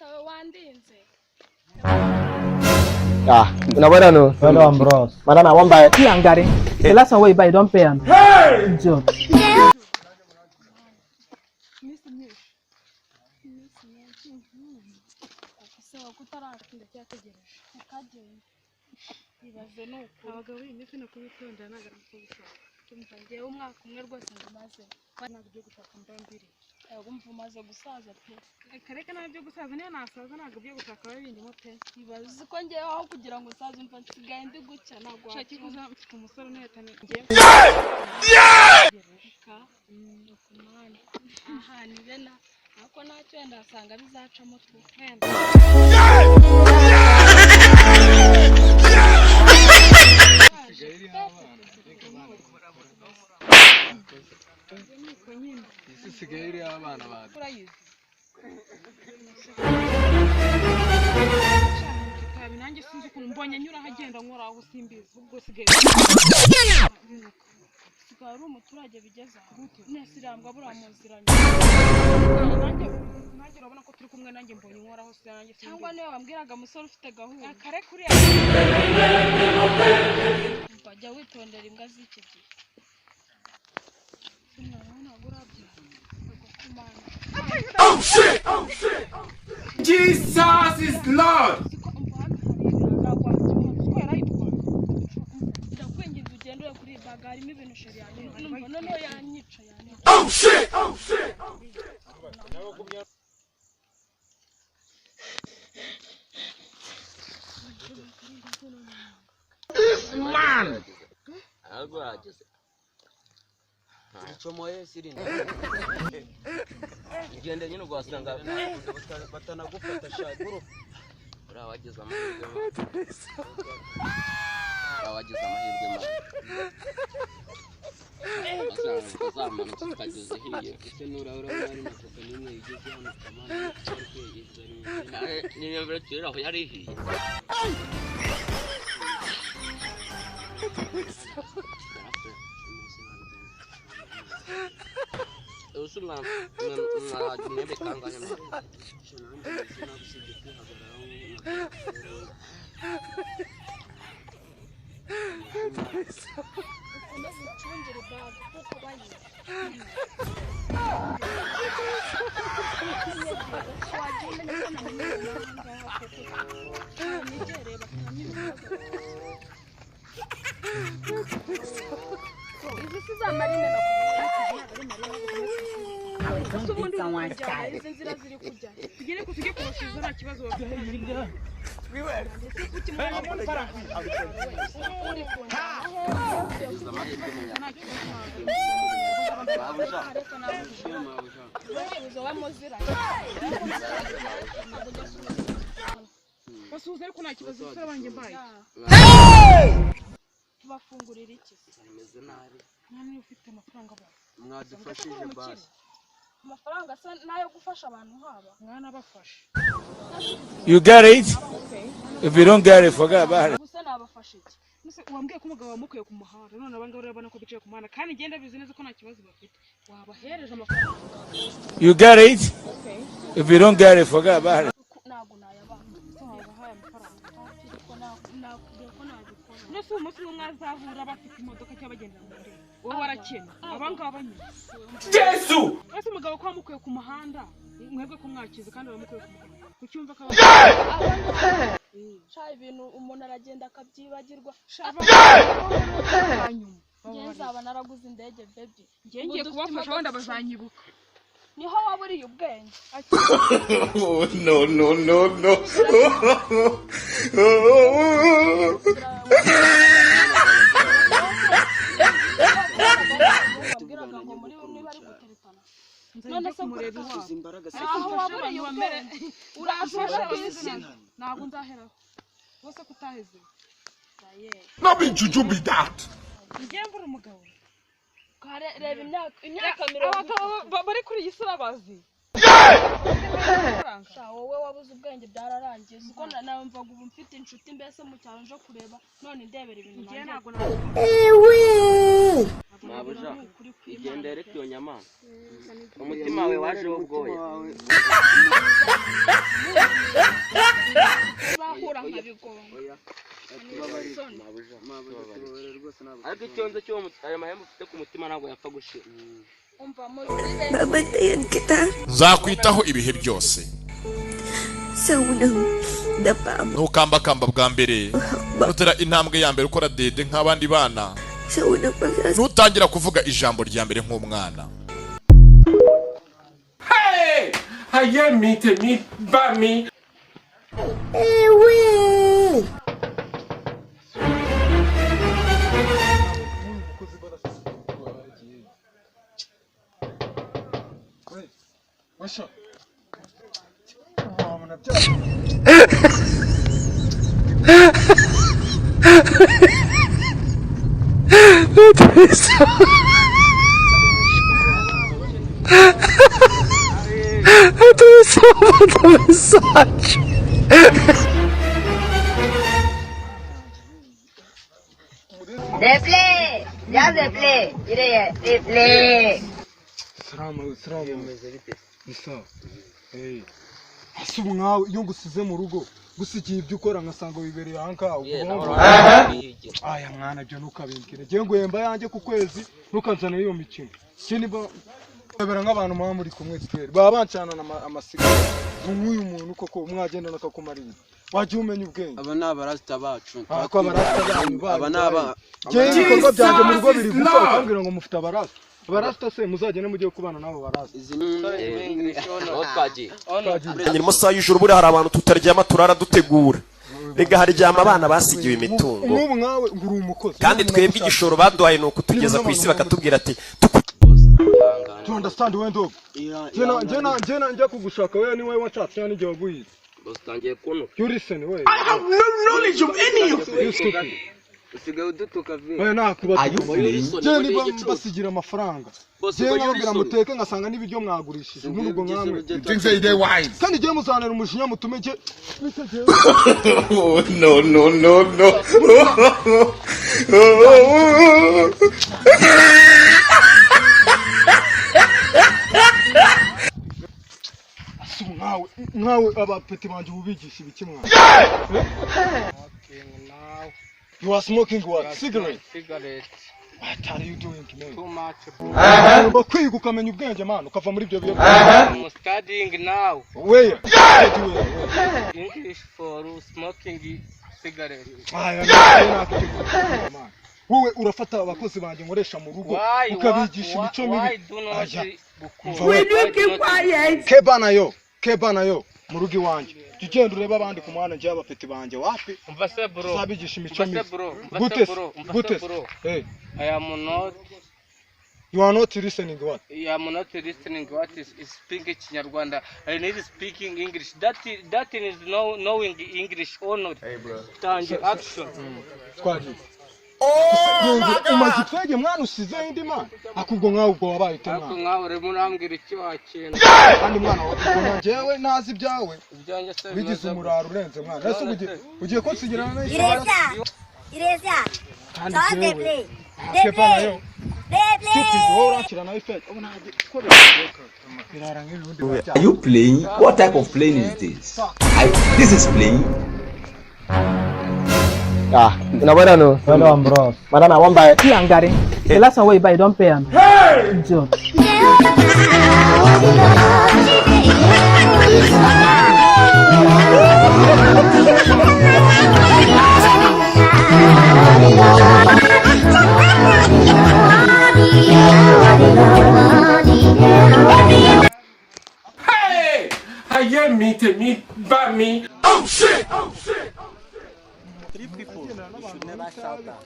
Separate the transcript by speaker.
Speaker 1: Data we, wandinze.
Speaker 2: Ah, una well done o.
Speaker 3: Well done, bros.
Speaker 2: Madam, I wan buy.
Speaker 4: Tea and garri. The last one wey you buy, you don pay am. Idiot.
Speaker 1: Iminsi myinshi, iminsi myinshi. Ese wowe ko utaraje? Ndacyategereje, ukagenda. Ibaze ni ukuri.
Speaker 5: Abagabo b'iyi minsi ni ukubitondera, ntabwo ari uko gushaka.
Speaker 1: Tumva, ngewe umwaka umwe rwose ngo umaze.
Speaker 5: Ntabwo ibyo gushaka mba mbiri.
Speaker 1: Yego, umva, umaze gusaza pe.
Speaker 5: Reka reka, ntabwo ibyo gusaza, niyo nasaza ntabwo ibyo gushaka biba bindimo pe.
Speaker 1: Ibaze, uzi ko ngewe aho kugira ngo usaze, umva, nsigaye ndi gucya, ntabwo
Speaker 5: Shaki
Speaker 1: wabyumva.
Speaker 5: Kuza mfite umusore uneta ni njyewe.
Speaker 1: Reka ni ku mwanya aha ni bena, ariko ntacyo, wenda wasanga bizacamo tu.
Speaker 5: Wenda.
Speaker 6: Isigaye iriho abana, reka abana.
Speaker 5: Nuko nyine.
Speaker 6: Isi isigaye iriho abana ba
Speaker 5: Urayizi itabi, nanjye sinzi ukuntu mbonye anyuraho agenda nkora aho, simbizi ubwo sigaye.
Speaker 1: Usigaye ari umuturage bigeze aho nese irambwa buriya muziranye?
Speaker 5: Nanjye urabona ko turi kumwe, nanjye mbonye inkoraho, si nanjye
Speaker 1: Cyangwa
Speaker 5: simbizi.
Speaker 1: niwe wambwiraga musore ufite gahunda?
Speaker 5: Kare kuriya.
Speaker 1: Umva, jya witondera imbwa z'iki gihe. Umwana we ntabwo urabyara. Ubwo kumana.
Speaker 7: Jesus is Lord.
Speaker 1: Siko, umva, hano hari ibintu ntabwo wabyumva
Speaker 5: Kuko yarayitwaye.
Speaker 1: Ndakwinginze ugendere kuri iyi baga, harimo ibintu chéri yanjye. Numva noneho yanyica, yanyica.
Speaker 7: Oh shit! Oh shit! This man.
Speaker 8: Ntabwo wahageze ucomoye sirinda ugende nyine ugasanga
Speaker 9: Batanagufata shaguru.
Speaker 8: Uriya wagize amahirwe ma, uriya wagize amahirwe ma, ugasanga uzamanutse ukageza ihiye.
Speaker 9: Ese nurabura urabona ari na n'imwe igeze hano kamana ariko yegeze.
Speaker 8: Niyo mbere turera aho yari ihiye. Ubu mwaraje umwembe kangahe mwa?
Speaker 9: Usibye kwihagararaho.
Speaker 1: Ukomeze ucungire baga kuko bayizi wagiye umenya ko namenyereye aha ngaha koko nyegereye batamenya ibibazo. Izi si za marine nakubwiye, ntabwo ari marine, ahubwo
Speaker 5: Ese ubundi uri kujyana
Speaker 1: izi nzira ziri kujya.
Speaker 5: Tugere ku tujye kubasubiza, nta kibazo bafite.
Speaker 1: Ndetse kuki mwana uri kunjyana hehe?
Speaker 8: Wagize amahirwe munya.
Speaker 5: Nta kibazo ntabwo.
Speaker 8: Babuja.
Speaker 1: Ariko nawe uza wamuziranye.
Speaker 5: Basuhuza, ariko nta kibazo, umusore wanjye mbaye.
Speaker 1: Tubafungurira iki se?
Speaker 8: Bimeze nabi.
Speaker 5: Mwana niba ufite amafaranga abaye.
Speaker 9: Mwadufashije basi.
Speaker 1: Amafaranga asa n'ayo gufasha abantu haba.
Speaker 5: Mwana abafashe.
Speaker 7: You get it? If you don't get it, forget about it.
Speaker 1: Gusa nabafasha iki?
Speaker 5: Nuse wambwiye ko umugabo wamukuye ku muhanda, none abangaba urabona ko bicaye ku muhanda, kandi ngenda bizi neza ko nta kibazo bafite, wabahereje amafaranga.
Speaker 7: You get it? If you don't get it, forget about it.
Speaker 1: Ntabwo nayabaha.
Speaker 5: Ese wabahaye amafaranga?
Speaker 1: Ariko nakubwiye ko nabikora.
Speaker 5: None se uyu munsi umwe mwazahura bafite imodoka cyangwa bagendera mu ndege, wowe warakennye, abangaba nyine.
Speaker 7: Jesus!
Speaker 5: Ese umugabo ko wamukuye ku muhanda, mwebwe ko mwakize kandi wamukuye ku muhanda, kucyumva ko
Speaker 1: Sha, ibintu umuntu aragenda akabyibagirwa.
Speaker 5: Hanyuma
Speaker 1: Njye nzaba naraguze indege, baby.
Speaker 5: ngiye ngiye
Speaker 1: Ubu dufite
Speaker 5: kubafasha, wenda
Speaker 1: imodoka.
Speaker 5: bazanyibuka.
Speaker 1: Niho waburiye ubwenge.
Speaker 7: Oh, no, no, no, no.
Speaker 1: Wabwiraga ngo muri bumwe bari guteretana.
Speaker 5: Nzajya
Speaker 1: None
Speaker 5: njya
Speaker 1: se
Speaker 5: kumureba
Speaker 1: kuko-
Speaker 5: iwabo.
Speaker 9: Izi mbaraga se?
Speaker 1: Aho waburiye ubwenge, uraje
Speaker 5: Mfashe
Speaker 1: kwishyira.
Speaker 5: Ntabwo nzaheraho bose ko utaheze.
Speaker 7: No be juju be that.
Speaker 5: Ngiye mbura umugabo.
Speaker 1: Reba imyaka 30.
Speaker 5: Abagabo bari kuri iyi si urabazi.
Speaker 1: Sha, wowe wabuze ubwenge, byararangiye. Uzi ko namvaga ubu mfite inshuti mbese mu cyaro nje kureba, none ndebera ibintu
Speaker 5: Ngiye
Speaker 1: nanjye.
Speaker 5: Ntabwo nabikora.
Speaker 8: Mabuja, igendere ariko iyo nyamaswa umutima wawe wajeho ubwoya.
Speaker 1: Bahura nkabigonga.
Speaker 9: Oya, tubabarire.
Speaker 8: Mabuja,
Speaker 9: Mabuja, tubabarire rwose ntabwo.
Speaker 8: Ariko icyo nzi cyo ayo mahembe ufite ku mutima ntabwo yapfa gushira.
Speaker 1: Umva muri
Speaker 3: Babantayan kita
Speaker 10: Nzakwitaho ibihe byose.
Speaker 3: sa unang dapa mo.
Speaker 10: Nukambakamba bwa mbere, nutera intambwe ya mbere ukora dede nk'abandi bana,
Speaker 3: Sa unang pag
Speaker 10: nutangira kuvuga ijambo rya mbere nk'umwana.
Speaker 7: Ayé mi tèmi bá mi.
Speaker 6: Washa.
Speaker 3: Replay! Just replay! Replay!
Speaker 6: Salama, salama. Ni sawa. Eh. Ese ubu nkawe iyo ngusize mu rugo gusigiye ibyo ukora ngasanga wibereye aha ngaha ubwo aya mwana ibyo ntukabimbwire ngewe nguhemba yanjye ku kwezi, ntukanzanire iyo mikino. Njye niba babera nk'abantu muba muri kumwe siteri baba bancanana amasigara nk'uyu muntu koko mwagendana akakumarira wajya umenya ubwenge.
Speaker 9: Aba ni abarasita bacu.
Speaker 6: Ah, ko abarasita banyu banyu
Speaker 9: Aba ni aba.
Speaker 6: Njyewe ibikorwa byanjye mu rugo biri gupfa ukambwira ngo mufite abarasita. Abarasita se muzagende mujye kubana n'abo barasita.
Speaker 9: Izi ni
Speaker 8: Aho twagiye.
Speaker 6: Twagiye.
Speaker 11: Ni mu masaha y'ijoro, buriya hari abantu tutaryama, turara dutegura. Rega haryama abana basigiwe imitungo.
Speaker 6: Nk'ubu nkawe ngo uri umukozi.
Speaker 11: Kandi twebwe igishoro baduhaye ni ukutugeza ku isi, bakatubwira ati
Speaker 6: Do you understand when dog? Njye njya kugushaka wewe ni wowe wanshatse cyangwa n'igihe waguhize.
Speaker 8: Bose utangiye kunuka.
Speaker 6: You listen we.
Speaker 7: I have no knowledge of any of
Speaker 6: You stupid.
Speaker 9: Usigaye udutuka vi.
Speaker 6: Wewe nakuba.
Speaker 8: Are you playing?
Speaker 6: Njye niba mbasigira amafaranga.
Speaker 8: Bose
Speaker 6: Njye
Speaker 8: ngo
Speaker 6: nkababwira
Speaker 8: you listen.
Speaker 6: muteke ngasanga n'ibiryo mwagurishije nk'urwo nkamwe.
Speaker 7: You think say they wise?
Speaker 6: Kandi njye muzanira umujinya mutume njye.
Speaker 7: Oh, no, no, no, no.
Speaker 6: Ese ubu nkawe abapeti banjye ubu bigisha ibiki mwana? You are smoking what? Cigarette.
Speaker 9: Cigarette.
Speaker 6: What are you doing man?
Speaker 9: Too much.
Speaker 6: Ugomba kwiga ukamenya ubwenge man, ukava muri ibyo biyobyabwenge.
Speaker 9: I'm studying now.
Speaker 6: Where? Where?
Speaker 9: English for smoking cigarette.
Speaker 6: Aya, yeah! Man. Wowe urafata abakozi banjye nkoresha mu rugo
Speaker 9: Why,
Speaker 6: ukabigisha
Speaker 9: why,
Speaker 6: imico
Speaker 9: why
Speaker 6: mibi.
Speaker 9: do not
Speaker 6: Aya.
Speaker 9: gukura?
Speaker 6: Umva we.
Speaker 9: Why do not
Speaker 6: Kebana yo, kebana yo mu rugo iwanjye. Jya ugenda urebe abandi ku muhanda, njyewe abapeti banjye wapi?
Speaker 9: Umva se bro.
Speaker 6: Tuzabigisha imico
Speaker 9: Umva se
Speaker 6: mibi.
Speaker 9: bro. Umva se
Speaker 6: Gute se?
Speaker 9: bro. Umva se
Speaker 6: Gute se?
Speaker 9: bro.
Speaker 6: Hey,
Speaker 9: I am not
Speaker 6: you are not listening what?
Speaker 9: I am not listening what is speaking Kinyarwanda. I need speaking English. That is no knowing English or not.
Speaker 7: Hey, bro.
Speaker 9: Tangi action.
Speaker 6: Twagiye. Yongera umaze itwege mwana usizeho indi mana. Akubwo nkawe ubwo wabaye ute
Speaker 9: Ariko
Speaker 6: mwana?
Speaker 9: nkawe urimo urambwira iki wakintu?
Speaker 6: Kandi mwana wawe ubwo njyewe ntazi ibyawe.
Speaker 9: Ibyanjye se
Speaker 6: Wigize
Speaker 9: bimeze gute?
Speaker 6: umuraro urenze mwana. Ese ugiye ugiye kunsigira na
Speaker 3: Ireza! Ireza!
Speaker 6: Kandi
Speaker 3: Just
Speaker 6: njyewe
Speaker 3: replay!
Speaker 6: kebana yo.
Speaker 3: Replay!
Speaker 6: Stupid wowe urakira nawe fake. Ubu ntabwo birara nk'ibirundi
Speaker 12: Are you playing? What type of playing is this? This is playing.
Speaker 2: Ah, una buena no.
Speaker 4: Well done, bros.
Speaker 2: Madam, I wan buy.
Speaker 4: See am garri. The last one wey you buy, you don pay am. Idiot.
Speaker 7: Hey! Ayé mi tèmi bá mi. Oh shit! Oh shit!
Speaker 6: Three people you should never shout at.